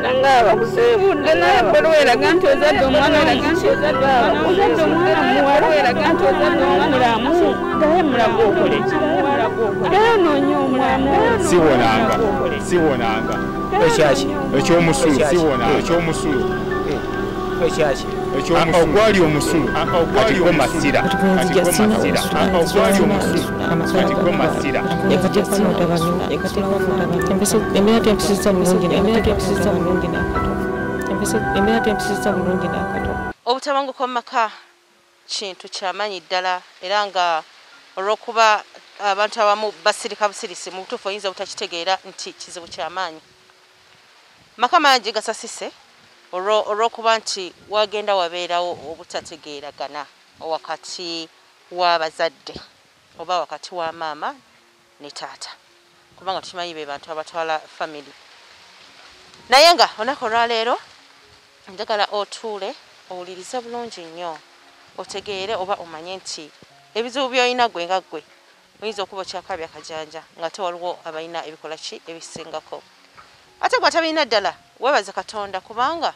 Nga bakusiibudde naye ebbaluwa eraga nti ozadde omwana ozadde omwana muwala eraga nti ozadde omulamu naye mulago okole ki naye onoonye omwana siwonanga siwonanga ekyaki ekyomusulo siwonanga ekyomusulo ekyaki ogwali omusulo kati gwo masira kati gwo masira ogwali omusulo kati gwo masira Obutabanguko mu maka kintu kyamaanyi ddala era nga olw'okuba abantu abamu basirika busirisi mu butuufu oyinza obutakitegeera nti kizibu kyamaanyi. Maka mangi gasasise olw'okuba nti wagenda wabeerawo obutategeeragana wakati w'abazadde oba wakati wa maama ne taata, kubanga tukimanyi be bantu abatwala family. Naye nga olunaku olwaleero njagala otuule owulirize bulungi nnyo otegeere oba omanye nti ebizibu by'olina ggwe nga ggwe oyinza okuba okyakaabya akajanja ng'ate waliwo abalina ebikola ki ebisingako. Ate gwe atabirina ddala weebaze Katonda kubanga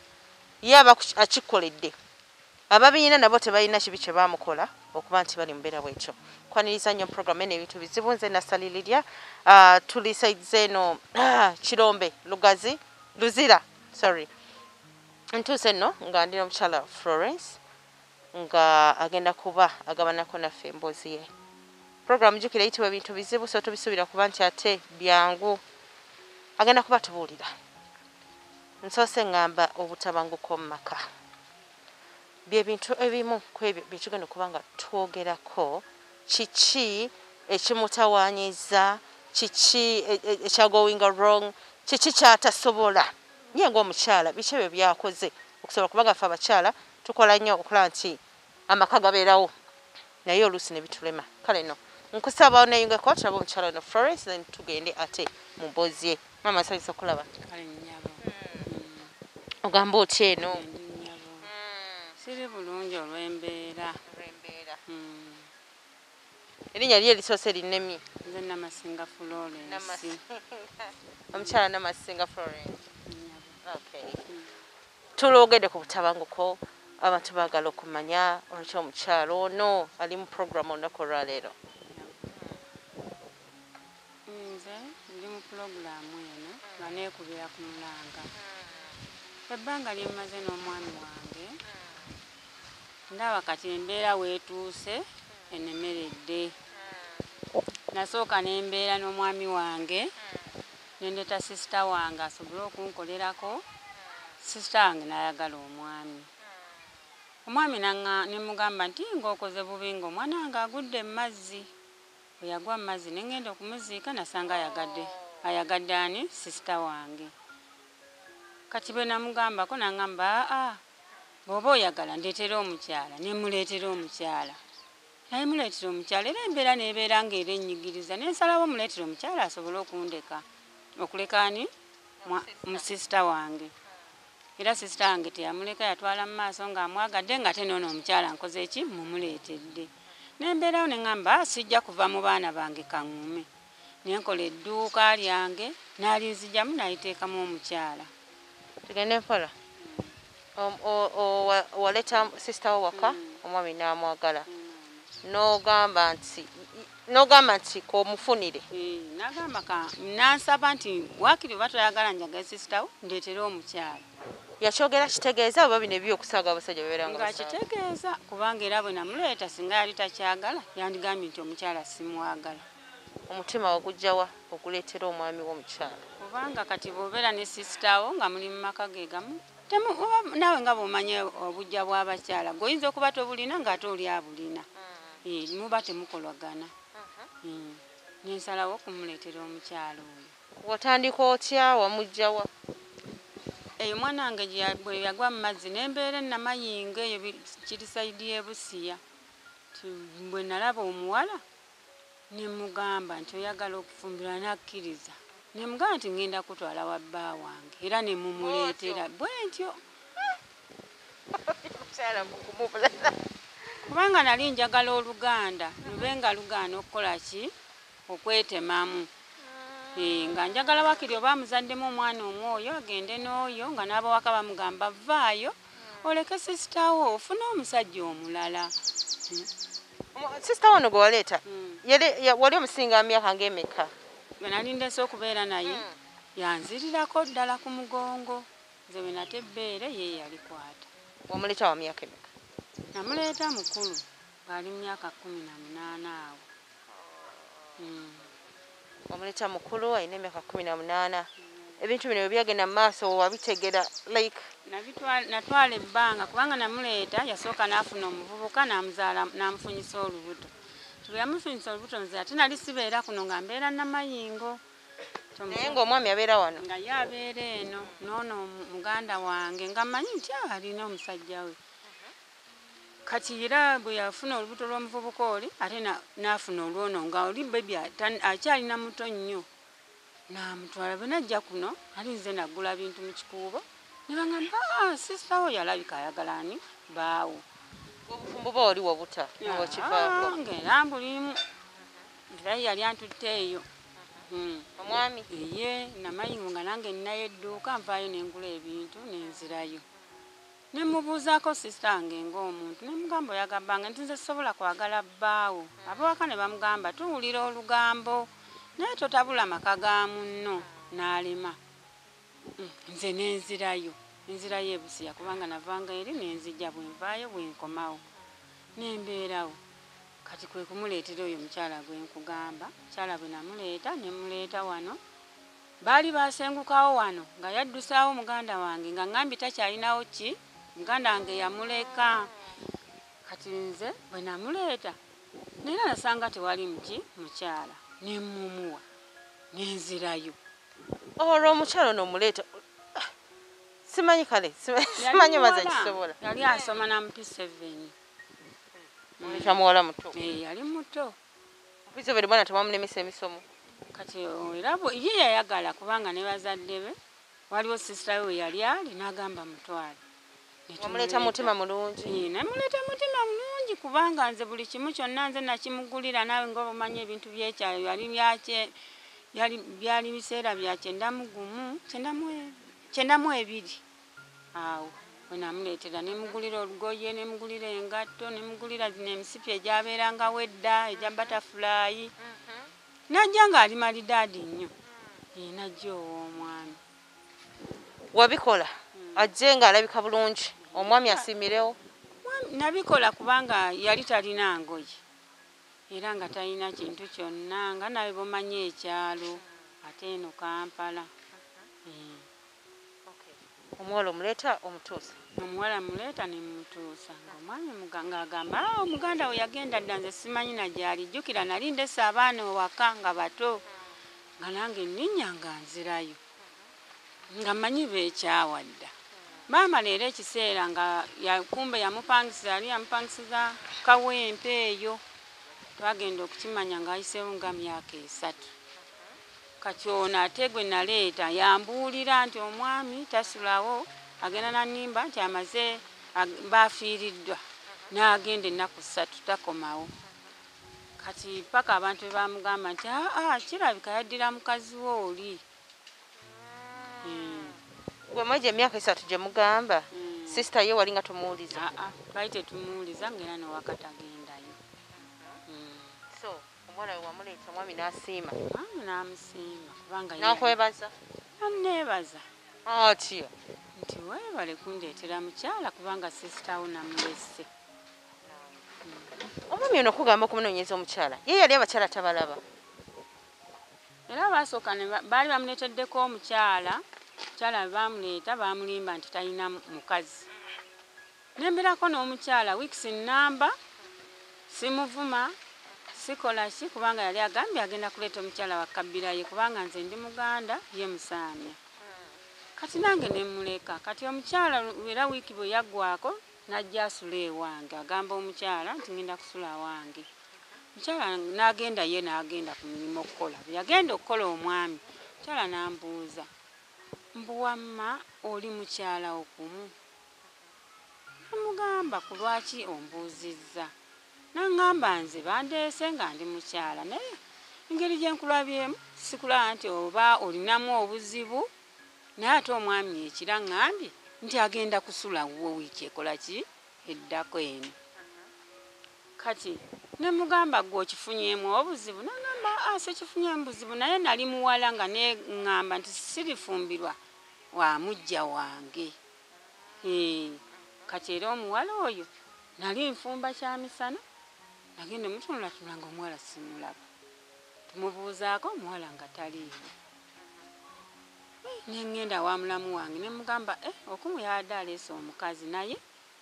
ye aba akikoledde. Ababirina nabo tebalina kibi kye baamukola okuba nti bali mu mbeera bw'etyo. Kwaniriza nnyo program eno ebintu bizibu. Nze Nassali Lydia, tuli sides eno Kirombe Lugazi Luzira, sorry. Ntuuse nno nga ndi n'omukyala Florence nga agenda kuba agabanako naffe emboozi ye. Program jjukira eyitibwa ebintu bizibu, so tubisuubira kuba nti ate byangu. Agenda kuba tubuulira. Nsoose ŋŋamba obutabanguko mu maka bye bintu ebimu ku ebyo bye tugenda okuba nga twogerako. Kiki ekimutawaanyiza, kiki ekyagoinga wrong, kiki kyatasobola ye ng'omukyala, biki ebyo byakoze okusobola, kubanga ffe abakyala tukola nnyo okulaba nti amaka gabeerawo naye oluusi ne bitulema. Kale nno nkusaba oneeyungeko tulabe omukyala ono Florence, then tugende ate mu mboozi ye. Maama, nsanyuse okulaba. Ogamba otya eno? Siri bulungi olw'embeera. Erinnya lye erisoose linnemye. Nze Namasinga Florence. Omukyala Namasinga Florence. Okay. Tulwogedde ku butabanguko, abantu baagala okumanya olwaki omukyala ono ali mu program olunaku olwaleero. Nze ndi mu pulogulaamu eno nga neekubira ku mulanga. Ebbanga lye mmaze n'omwami wange ndaba kati embeera weetuuse enemeredde. Nasooka n'embeera n'omwami wange ne ndeeta sisita wange asobole okunkolerako. Sisita wange n'ayagala omwami. Omwami ne mugamba nti ng'okoze bubi ng'omwana wange agudde mu mazzi. Bwe yagwa mu mazzi ne ŋŋenda okumuziika nasanga ayagadde ani? Sisita wange. Kati bwe namugambako n'aŋŋamba aa bw'oba oyagala ndeetera omukyala, ne muleetera omukyala. Naye muleetera omukyala era embeera n'ebeera ng'era ennyigiriza ne nsalawo muleetera omukyala asobole okundeka okuleka ani? Mu sisita wange. Era sisita wange teyamuleka yatwala mu maaso ng'amwagadde ng'ate n'ono omukyala nkoze ki? Mumuleetedde. Ne mbeerawo ne ŋŋamba sijja kuva mu baana bange kaŋŋume. Ne nkola edduuka lyange n'alinziggyamu n'aliteekamu omukyala. Tugende mpola. Waleeta sisita wo waka omwami n'amwagala. N'ogamba nti k'omufunire. N'agamba n'ansaba nti waakiri oba toyagala njagale sisita wo ndeetere omukyala. Yakyogera kitegeeza oba bino eby'okusaaga abasajja babeera nga basaaga? Kitegeeza kubanga era bwe namuleeta singa yali takyagala yandigambye nti omukyala simwagala. Omutima wagujja wa okuleetera omwami w'omukyala? Kubanga kati bw'obeera ne sisita wo nga muli mu maka ge gamu, naawe nga bw'omanya obujja bw'abakyala gw'oyinza okuba tobulina ng'ate oli abulina. Muba temukolagana. Ne nsalawo okumuleetera omukyala oyo. Watandika otya? Wamuggya wa? Eyo mwana wange bwe yagwa mu mazzi n'embeera enamayingo eyo kiri sayidi y'e Busia. Bwe nalaba omuwala ne mugamba nti oyagala okufumbirwa n'akkiriza. Ne mugamba nti ŋŋenda kutwala wa bba wange era ne mumuleetera bwe ntyo. Kubanga nali njagala Oluganda lube nga lugaana okukola ki? Okwetemamu. Nga njagala wakiri oba amuzaddemu omwana omwoyo agende n'oyo, nga n'abawaka bamugamba vaayo oleke sisita wo ofune omusajja omulala. Sisita wano gwe waleeta wali omusinga myaka ng'emeka? Bwe nali ndese okubeera naye yanzirirako ddala ku mugongo, nze bwe nata ebbeere ye yalikwata. Wamuleeta wa myaka emeka? Namuleeta mukulu ng'ali mu myaka 18 awo. Wamuleeta mukulu alina emyaka 18. Ebintu bino bwe byagenda mu maaso wabitegera like? Natwala ebbanga kubanga namuleeta yasooka n'afuna omuvubuka n'amuzaala n'amufunyisa olubuto. Bwe yamufunyisa olubuto nze ate nali sibeera kuno nga mbeera Namayingo. Naye ng'omwami abeera wano? Nga ye abeera eno n'ono muganda wange nga mmanyi nti alina omusajja we. Kati era bwe yafuna olubuto lw'omuvubuka oli ate n'afuna olwono nga oli bebi akyalina muto nnyo. N'amutwala bwe najja kuno ali nze naggula bintu mu kikuubo ne bangamba sisita wo yalabika ayagala ani baawo. Obufumbo bwa oli wabuta n'okivaako? Ng'era mbulimu era yali antutte eyo. Omwami? Ye Namayingo nga nange nninayo edduuka nvaayo ne ngula ebintu ne nzirayo. Ne mubuuzaako sisita wange ng'omuntu ne mugamba oyagala nti nze sisobola kwagala bbaawo. Abawaka ne bamugamba tuwulira olugambo naye totabula maka ga munno n'alema. Nze ne nzirayo. Nzirayo e Busia kubanga navanga eri ne nzijja bwe nvaayo bwe nkomawo ne mbeerawo. Kati kwe kumuleetera oyo mukyala gwe nkugamba. Mukyala bwe namuleeta ne muleeta wano. Baali basengukawo wano nga yaddusaawo muganda wange nga ŋŋambye takyalinawo ki muganda wange yamuleka. Kati nze bwe namuleeta naye nasanga tewali muki mukyala ne mmumuwa ne nzirayo. Olwo omukyala ono omuleeta simanyi kale simanyi maze kisobola. Yali asoma na mu P7. Muleeta muwala muto? Yali muto. P7 bwana tewamulemesa emisomo? Kati era ye yayagala kubanga ne bazadde be waliwo sisita we yali ali n'agamba mutwale. Wamuleeta mutima mulungi? Namuleeta mutima mulungi kubanga nze buli kimu kyonna nze nakimugulira naawe ng'omanyi ebintu by'ekyalo yali byali biseera bya 91 92 awo bwe namuleetera ne mugulira olugoye ne mugulira engatto ne mugulira zino emisipi egyabeerangawo edda egya butterfly. Najja ng'ali malidaadi nnyo. Najja ow'omwami. Wabikola ajje ng'alabika bulungi omwami asiimirewo? Nabikola kubanga yali talina ngoye era nga talina kintu kyonna nga nawe bomanyi ekyalo ate eno Kampala. Omuwala omuleeta omutuusa? Omuwala muleeta ne mutuusa ng'omwami ng'agamba omuganda we yagenda dda nze simanyi na gy'ali jjukira nali ndese abaana ewaka nga bato nga nange nninnya nga nzirayo nga mmanyi beekyawa dda. Maama leero ekiseera nga kumbe yamupangisiza yali yamupangisiza Kawempe eyo twagenda okukimanya ng'ayiseewo nga myaka 3. Kati ono ate gwe naleeta yambuulira nti omwami tasulawo agenda n'annimba nti amaze bafiiriddwa n'agenda ennaku 3 takomawo. Kati paka abantu be bamugamba nti kirabika yaddira mukazi wo oli. Gwe mwegyo emyaka 3 gye mugamba sisita ye wali nga tomuwuliza? Twali tetumuwuliza ng'era newaka tagendayo. So omuwala we wamuleeta omwami n'asiima? Omwami n'amusiima kubanga n'akwebaza? Anneebaza. Atya? Nti weebale kundeetera mukyala kubanga sisita wo namulese. Omwami ono okugamba okumunoonyeza omukyala ye yali abakyala tabalaba? Era baasooka baali bamuleeteddeko omukyala, omukyala bwe bamuleeta baamulimba nti talina mukazi. Ne mbeerako n'omukyala wiikisi nnamba simuvuma sikola ki kubanga yali agambye agenda kuleeta omukyala wa kabbira ye kubanga nze ndi Muganda ye Musaamya. Kati nange ne mmuleka. Kati omukyala era wiiki bwe yaggwako n'ajja asula ewange agamba omukyala nti ngenda kusula wange. Omukyala n'agenda ye n'agenda ku mirimu okukola. Bwe yagenda okukola omwami, omukyala n'ambuuza mbu wamma oli mukyala okumu? Namugamba ku lwaki ombuuzizza? N'aŋŋamba nze bandeese nga ndi mukyala naye Engeri gye nkulabyemu sikulaba nti oba olinamu obuzibu, naye ate omwami ekira ŋŋambye nti agenda kusula wuwo wiiki ekola ki eddako eno. Kati ne mugamba gwe okifunyeemu obuzibu, nagamba sikifunyeemu buzibu, naye nali muwala nga neŋŋamba nti sirifumbirwa wa muggya wange. Kati era omuwala oyo nali nfumba kyamisana, nagenda mutunulatunula nga omuwala simulaba, tumubuuzaako omuwala nga taliiwo. Nengenda wa mulamu wange ne mugamba Okumu yabadde aleese omukazi, naye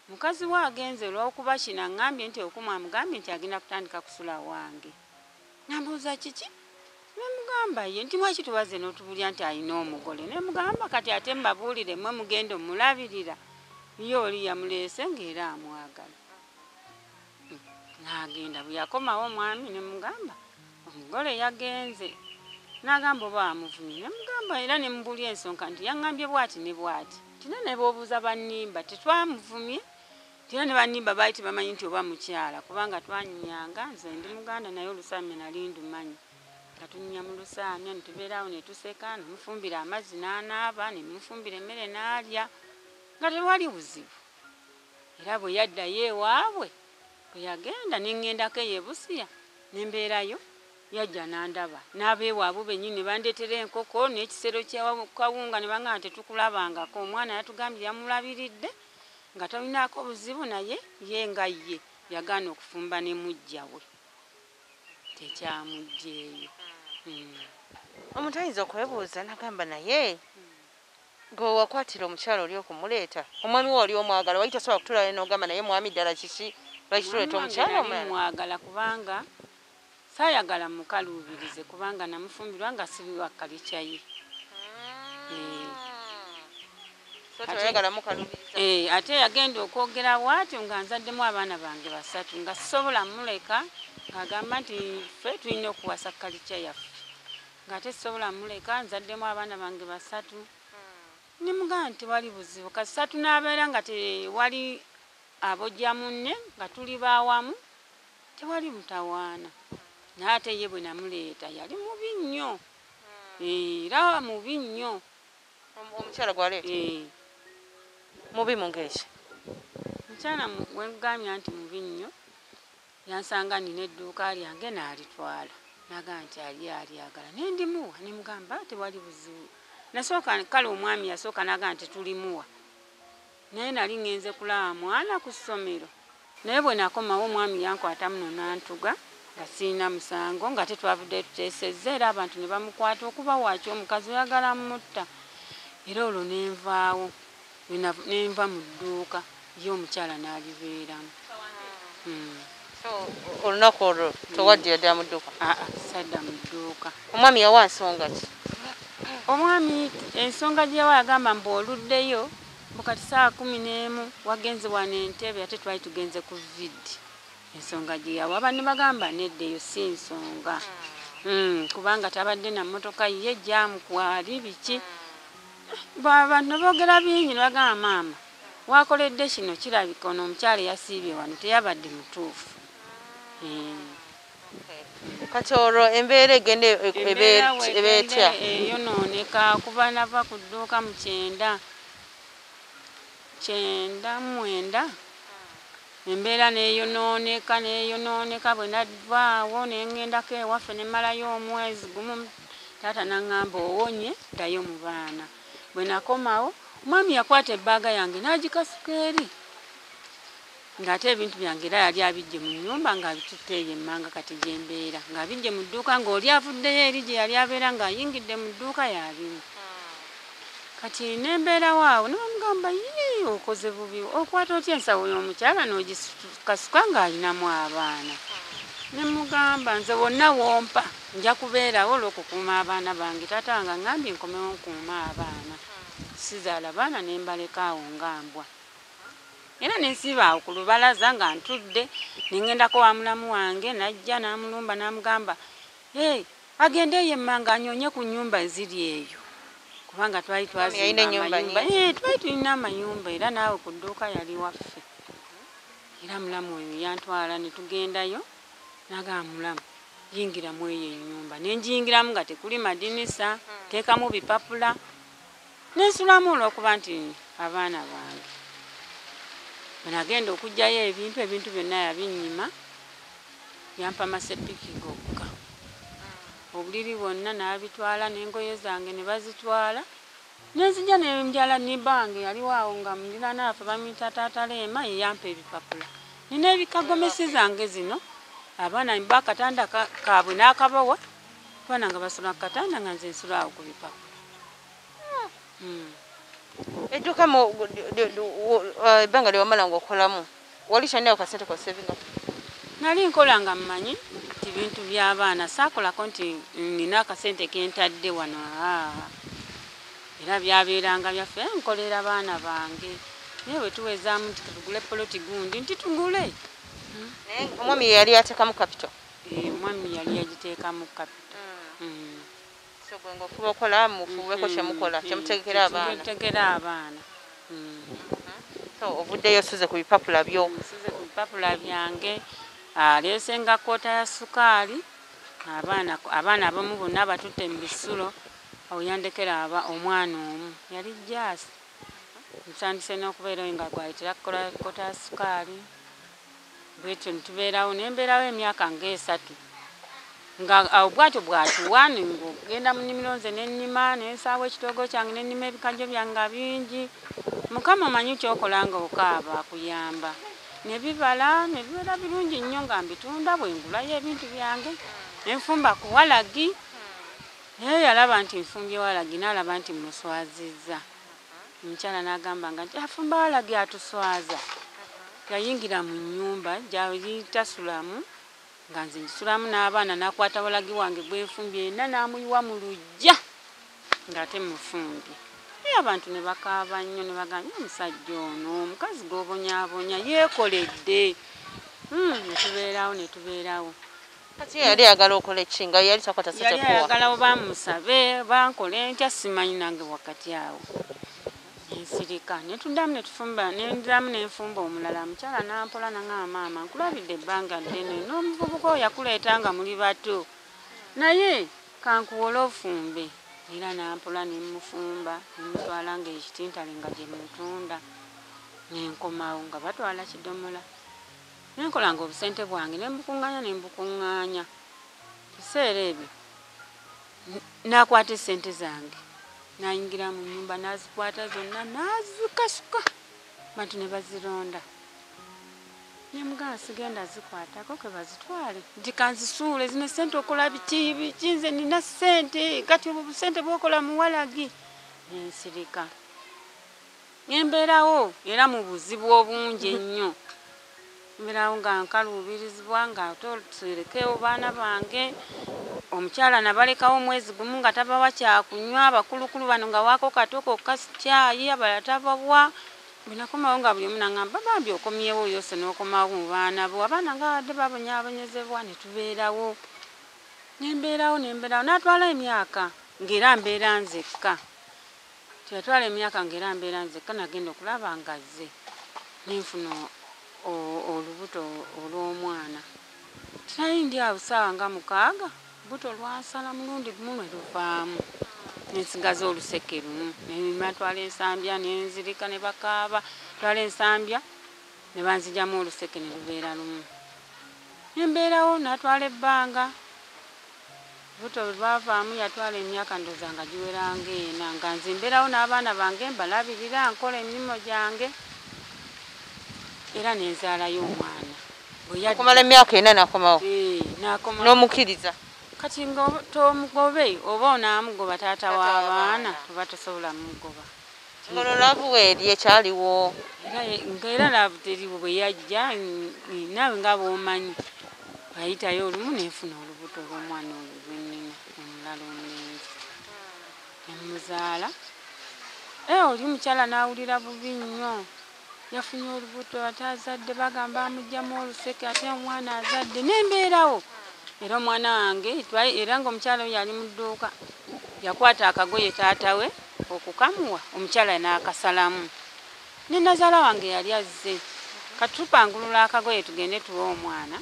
mukazi we agenze olw'okuba kino aŋŋambye nti Okumu amugambye nti agenda kutandika kusula wange. Nambuuza kiki? Ne mugamba ye nti lwaki tubaze n'otubulya nti alina omugole. Ne mugamba kati ate mbabuulire mmwe mugenda omulabirira, ye oli yamuleese ng'era amwagala. N'agenda bwe yakomawo omwami ne mugamba omugole yagenze, n'agamba oba amuvumye. Ne mugamba era ne mubulya ensonga nti yaŋŋambye bw'ati ne bw'ati, tina ne boobuuza bannimba tetwamuvumye, tina ne bannimba baali tebamanyi nti oba mukyala, kubanga twanyunyanga. Nze ndi muganda naye olusaamya nali ndumanyi, nga tunyumya mu lusaamya ne tubeeraawo ne tuseka, ne mufumbira amazzi n'anaaba, ne mufumbira emmere n'alya, nga tewali buzibu. Era bwe yaddayo ewaabwe, bwe yagenda ne ŋŋendako eyo e Busia ne mbeerayo, yajja n'andaba n'abeewaabwe bennyini ne bandeetera enkoko n'ekisero kya kawunga ne baŋŋamba tetukulabangako, omwana yatugambye yamulabiridde nga talinaako buzibu, naye ye nga ye yagaana okufumba ne muggya we, tekyamuggyeeyo. Omuntu ayinza okwebuuza n'agamba naye gwe wakwatira omukyala oli okumuleeta, omwami we oli omwagala, wali tosobola kutuulayo n'ogamba naye mwami ddala kiki lwaki tuleeta omukyala omulala? Mwagala kubanga saayagala mukaluubirize, kubanga namufumbirwa nga siri wa kalica ye. Ate yagenda okwogera bw'atyo nga nzaddemu abaana bange basatu, nga sisobola muleka, ng'agamba nti ffe tulina okuwasa kalica yaffe, ng'ate sisobola muleka, nzaddemu abaana bange basatu. Ne mugamba nti tewali buzibu, kasita tunaabeera nga tewali abojja munne, nga tuli baawamu, tewali mutawaana. Naye ate ye bwe namuleeta yali mubi nnyo, era mubi nnyo. Omukyala gw'aleeta mubi mu ngeri ki? Omukyala gwe nkugambye nti mubi nnyo, yansanga nina edduuka lyange n'alitwala, n'agamba nti ali alyagala, ne ndimuwa, ne mugamba tewali buzibu. Nasooka kale omwami yasooka n'agamba nti tulimuwa, naye nali ŋŋenze kulaba mwana ku ssomero, naye bwe nakomawo omwami yankwata muno n'antuga nga sirina musango, nga tetwavuddeyo tuteesezza, era abantu ne bamukwata okuba waaki omukazi oyagala mutta. Era olwo ne nvaawo, ne nva mu dduuka, ye omukyala n'alibeeramu. Olunaku olwo towaddira ddala mu dduuka? Sadda mu dduuka. Omwami yawa nsonga ki? Omwami ensonga gye yawa yagamba mbu oluddeyo mbu kati 11:00 wagenze wano Entebbe, ate twali tugenze ku vidi. Ensonga gye yawa banne bagamba nedda eyo si nsonga, kubanga tabadde na mmotoka ye jaamu kwali biki. Abantu boogera bingi ne bagamba maama wakoledde kino, kirabika ono omukyala eyasiibye wano teyabadde mutuufu. Kati olwo embeera egenda eba etya? Eyonooneka kuba nava ku dduuka mu 1999, embeera neeyonooneka neeyonooneka. Bwe navaawo ne ŋŋendako ewaffe ne mmalayo omwezi gumu, taata n'aŋŋamba owonye ddayo mu baana. Bwe nakomawo omwami yakwata ebbaaga yange n'agikasuka eri, ng'ate ebintu byange era yali abiggye mu nnyumba ng'abitutte eyo emmanga kati gye mbeera, ng'abiggye mu dduuka ng'oli avuddeyo eri gye yali abeera ng'ayingidde mu dduuka y'abimu. Kati ne mbeerawo awo ne bamugamba yii okoze bubi, okwata otya ensawo y'omukyala n'ogikasuka ng'alinamu abaana. Ne mugamba nze wonna wompa nja kubeerawo olw'okukuuma abaana bange, taata wange aŋŋambye nkomewo nkuume abaana, sizaala baana ne mbaleka awo nga mbwa. Era ne nsiiba awo ku lubalaza nga ntudde, ne ŋŋendako wa mulamu wange, n'ajja n'amulumba n'amugamba agende eyo emmanga anyoonye ku nnyumba eziri eyo, kubanga twali twazimba amayumba, twali tulina amayumba, era naawe ku dduuka yali waffe. Era mulamu oyo yantwala ne tugendayo, n'agamba mulamu Yingira mu eyo ennyumba ne njiyingiramu nga tekuli madinisa, teekamu bipapula, nensulamu olw'okuba nti abaana bange. Bwe nagenda okuggyayo ebintu, ebintu byonna yabinnyima, yampa masepiki gokka. Obuliri bwonna n'abitwala n'engoye zange ne bazitwala, nenzija nenjala. Neighbour wange yaliwo awo nga muliraanwa waffe, bamuyita Taata Leema, ye yampa ebipapula. Nina ebikagomesi zange zino, abaana mba akatanda kaabwe n'akabawa, abaana nga basula ku katanda nga nze nsula awo ku bipapula. Edduuka ebbanga lye wamala ng'okolamu, wali kyalinawo kasente kosevinga? Nali nkola nga mmanyi nti bintu by'abaana, saakolako nti nina akasente kentadde wano. Aa, era byabeeranga byaffe, nkolera baana bange, naye bwe tuwezaamu nti tugule poloti gundi nti tugule. Naye omwami ye yali ateekamu capital? Eh, omwami yali yagiteekamu capital. So gwe ng'ofuba okola, mufubeko kyemukola, kyemutegekera abaana. Kyemutegekera abaana. So ovuddeyo osuze ku bipapula byo. Nsuze ku bipapula byange, aleese nga koota ya sukaali, abaana abamu bonna batutte mu bisulo. Awo yandekera aba omwana omu yali jaasi, ntandise n'okubeerawo nga gwayitira kukola koota ya sukaali. Bwetyo nitubeerawo, nembeerawo emyaka ng'esatu nga awo bwatyo bwatuwa, ng'ogenda mu nnimiro, nze nennima, nensaawa ekitoogo kyange, nennima ebikajjo byange nga bingi. Mukama omanyi kyokola nga okaaba akuyamba, ne bibala ne bibeera birungi nnyo, nga mbitunda bwe ngulayo ebintu byange, nenfumba ku walagi. Naye yalaba nti nfumbye walagi, n'alaba nti muswazizza. Omukyala n'agamba nga nti afumba walagi atuswaza. Yayingira mu nnyumba gyatasulamu nga nze ngisulamu n'abaana, n'akwata walagi wange gwenfumbye yenna n'amuyiwa mu luggya ng'ate mufumbye. Naye abantu ne bakaaba nnyo ne bagamba, "Omusajja ono omukazi gw'obonyaabonya yeekoledde." Ne tubeerawo, ne tubeerawo. Kati ye yali ayagala okola ki nga yali takwata sente Yali kuwa? ayagala bamusabe bankole ntya, simanyi nange. Wakati awo nensirika, netuddamu netufumba, nendiramu nenfumba omulala. Mukyala nampola naŋŋamba, "Maama, nkulabidde ebbanga ddene n'omuvubuka oyo yakuleeta nga muli bato, naye kankuwole ofumbe." Era nampola nemufumba, nemutwala nga ekitintale nga gye mutunda, nenkomawo nga batwala kidomola. Nenkolanga obusente bwange, nembukuŋŋaanya, nembukuŋŋaanya. Biseera ebyo nakwata esente zange, nayingira mu nyumba, nazikwata zonna, nazikasuka, bantu ne bazironda. Nemugamba, "Sigenda zikwatako, ke bazitwale," nti kanzisuule zino sente. "Okola biki biki? Nze nina sente." "Kati obwo busente bwokola muwalagi." Nensirika, nembeerawo era mu buzibu obungi ennyo. Mbeerawo nga nkaluubirizibwa nga ate baana bange. Omukyala nabalekawo omwezi gumu nga tabawa kyakunywa, abakulukulu bano nga waako kato kokka kyayi, abalala tabawa. Bwe nakomawo nga buli omu naŋŋamba, "Bambi okomyewo yose n'okomawo mu baana bo." Abaana nga babadde babonyaabonyezebwa. Ne tubeerawo, nembeerawo, nembeerawo. N'atwala emyaka ng'era mbeera nzekka. Teyatwala emyaka ng'era mbeera nzekka, nagenda okulaba nga azze, nenfuna olubuto olw'omwana. Tinali ndi awo ssaawa nga 6, lubuto lwansala mulundi gumu ne luvaamu, nensigaza oluseke lumu. Nebatwala ensambya, nenzirika, ne bakaaba, twala ensambya ne banzijamu oluseke ne lubeera lumu. Nembeerawo, natwala ebbanga, lubuto bwe lwavaamu yatwala emyaka ndowooza nga giwera ng'ena, nga nze mbeerawo n'abaana bange, mbalabirira, nkola emirimu gyange, era nenzaalayo omwana. Bwe yadda- Okumala emyaka 4 nakomawo? Eh, n'akomawo. N'omukkiriza? Kati nga tomugobe oba onaamugoba taata Taata w'abaana, w'abaana. Tuba tosobola mugoba. Ngono love weeri ekyaliwo? Era ngaera love teriwo. Bwe yajja, naawe nga bw'omanyi, ayitayo olumu nenfuna olubuto olw'omwana oyo gwe nnina omulala omulenzi, nemuzaala. Oli mukyala n'awulira bubi nnyo, yafunye olubuto ate azadde, bagamba amugyamu oluseke, ate omwana azadde. Nembeerawo era omwana wange era ng'omukyala oyo yali mu dduuka, yakwata akagoye taata we okukamuwa, omukyala n'akasalamu. Ne nazaala wange yali azze, katupangulula akagoye tugende tuwe omwana.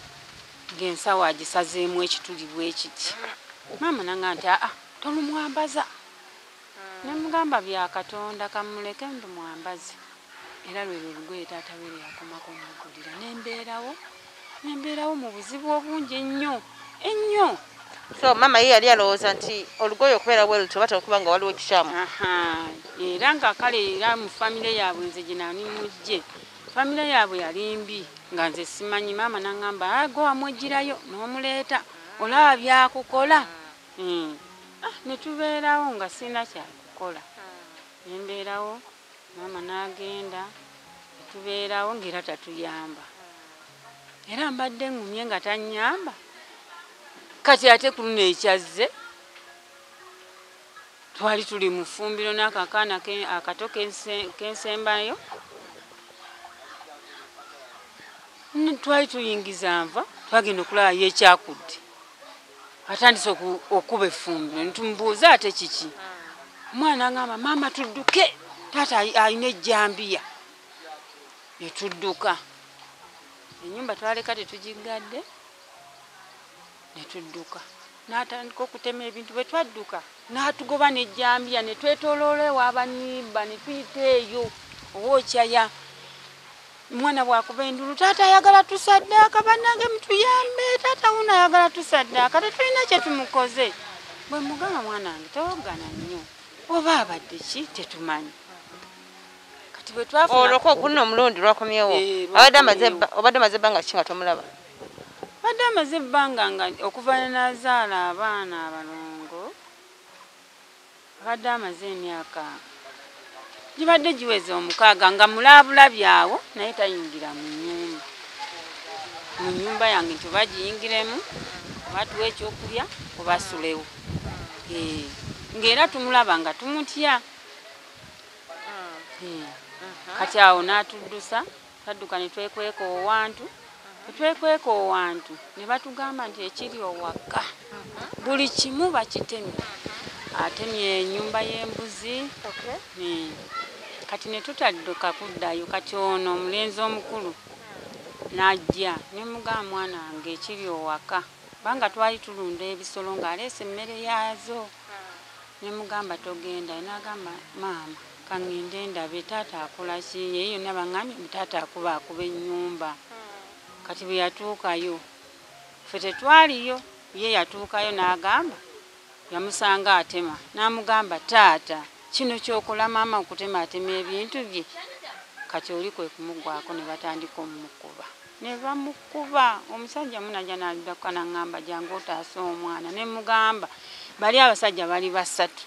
Ng'ensawo agisazeemu ekituli bwe kiti. Maama nanga nti aa tolumwambaza. Ne mugamba bya Katonda kamuleke ndumwambaze. Era lwe olugoye taata we yakomako omugulira. Ne mbeerawo mu buzibu obungi ennyo ennyo. So mama ye yali alowooza nti olugoye okubeera bwe lutyo batera okuba nga waliwo ekikyamu. Era nga kale era mu famire yaabwe nze gye nali mujje. Famire yaabwe yali mbi nga nze simanyi. Maama n'aŋŋamba go wamwegirayo n'omuleeta olaba byakukola. Ne tubeerawo nga sirina kyakukola. Ne mbeerawo maama n'agenda ne tubeerawo ng'era tatuyamba. Era mbadde ŋŋumye nga tannyamba. Kati ate ku luno ekyazze twali tuli mu ffumbiro n'akakaana akato kensembayo. Twali tuyingiza nva twagenda okulaba ye ekyakudde. Atandise okuba effumbiro ne tumubuuza ate kiki. Omwana n'aŋŋamba maama tudduke taata alina ejjambiya. Ne tudduka. Ennyumba twaleka tetugiggadde ne tudduka. N'atandika okutema ebintu bwe twadduka n'atugoba n'ejjambiya ne twetooloola ew'abannimba ne tuyita eyo owookyaya. Omwana bw'akuba endulu taata ayagala tusaddaaka bannange mutuyambe taata wuno ayagala tusaddaaka tetulina kye tumukoze. Bwe mugamba mwana wange towoggana nnyo oba abadde ki tetumanyi. Kati bwe twafuna olwo ko guno omulundi lwakomyewo. Obadde amaze ebbanga ki nga tomulaba? Badde amaze ebbanga nga okuva nazaala abaana abalongo abadde amaze emyaka gibadde giweze 6 nga mulaabulabi awo naye tayingira mu nnyumba. Mu nnyumba yange nti oba giyingiremu oba tuwe ekyokulya oba asulewo. Ng'era tumulaba nga tumutya. Kati awo n'atuddusa twadduka ne twekweka owantu. Twekweka owantu ne batugamba nti ekiri owaka buli kimu bakitemye. Atemye ennyumba y'embuzi. Kati ne tutadduka kuddayo. Kati ono omulenzi omukulu n'ajja ne mugamba mwana wange ekiri owaka kubanga twali tulunda ebisolo ng'aleese emmere yaazo. Ne mugamba togenda. N'agamba maama kaŋŋende ndabe taata akola ki. Ye yonna baŋŋambye mbu taata akuba ennyumba. Kati bwe yatuukayo ffe tetwaliyo ye yatuukayo n'agamba yamusanga atema n'amugamba taata kino ky'okola maama okutema atema ebintu bye. Kati oli kwe kumugwako ne batandika omukuba. Ne bamukuba omusajja munajja n'addako n'aŋŋamba jangu otaase omwana. Ne mugamba bali abasajja bali basatu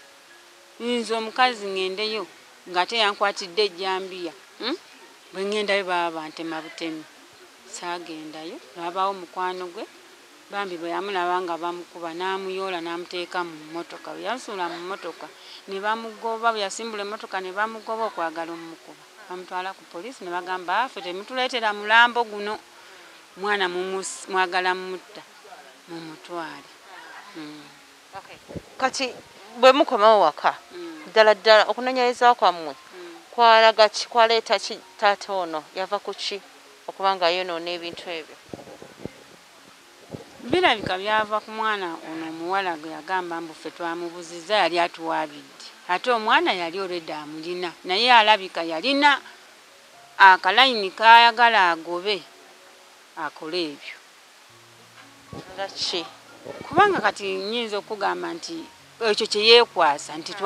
nze omukazi ŋŋendeyo ng'ate yankwatidde ejjambiya. Bwe ŋŋendayo baba bantema butemi. Saagendayo lwabaawo mukwano gwe bambi bwe yamulaba nga bamukuba n'amuyoola n'amuteeka mu mmotoka. Bwe yansuula mu mmotoka ne bamugoba bwe yasimbula emmotoka ne bamugoba okwagala omukuba. Bamutwala ku poliisi ne bagamba ffe temutuleetera mulambo guno mwana mwagala mutta mumutwale. Kati bwe mukomawo waka ddala ddala okunoonyereza kwammwe kwalaga ki kwaleeta ki taata ono yava ku ki okubanga yeeyonoona ebintu ebyo? Birabika byava ku mwana ono omuwala gwe yagamba mbu ffe twamubuzizza yali atuwaabidde. Ate omwana yali already amulina naye alabika yalina akalayini k'ayagala agobe akole ebyo. Nga ki? Kubanga kati nnyinza okugamba nti ekyo kye yeekwasa nti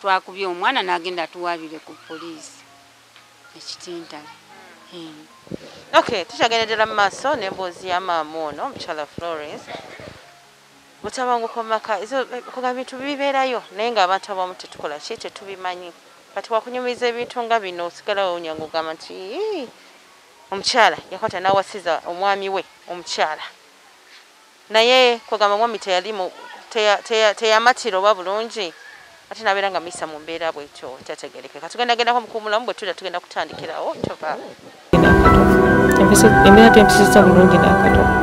twakubye omwana n'agenda atuwaabire ku poliisi ekitintale. Okay, tukyagenda ddala mu maaso n'emboozi ya maama ono omukyala Florence. Butabanguko mu maka kugamba bintu bibeerayo naye ng'abantu abamu tetukola ki tetubimanyi. Kati wakunyumiza ebintu nga bino osigala wewuunya ng'ogamba nti omukyala yakwata n'awasiza omwami we omukyala. Naye kugamba omwami teyamatira oba bulungi ate n'abeera nga muyisa mu mbeera bw'etyo kyategerekeka. Tugendagendako mu kuwummulamu bwe tudda tugenda kutandikirawo tova. Embeera tempisizza bulungi n'akatono.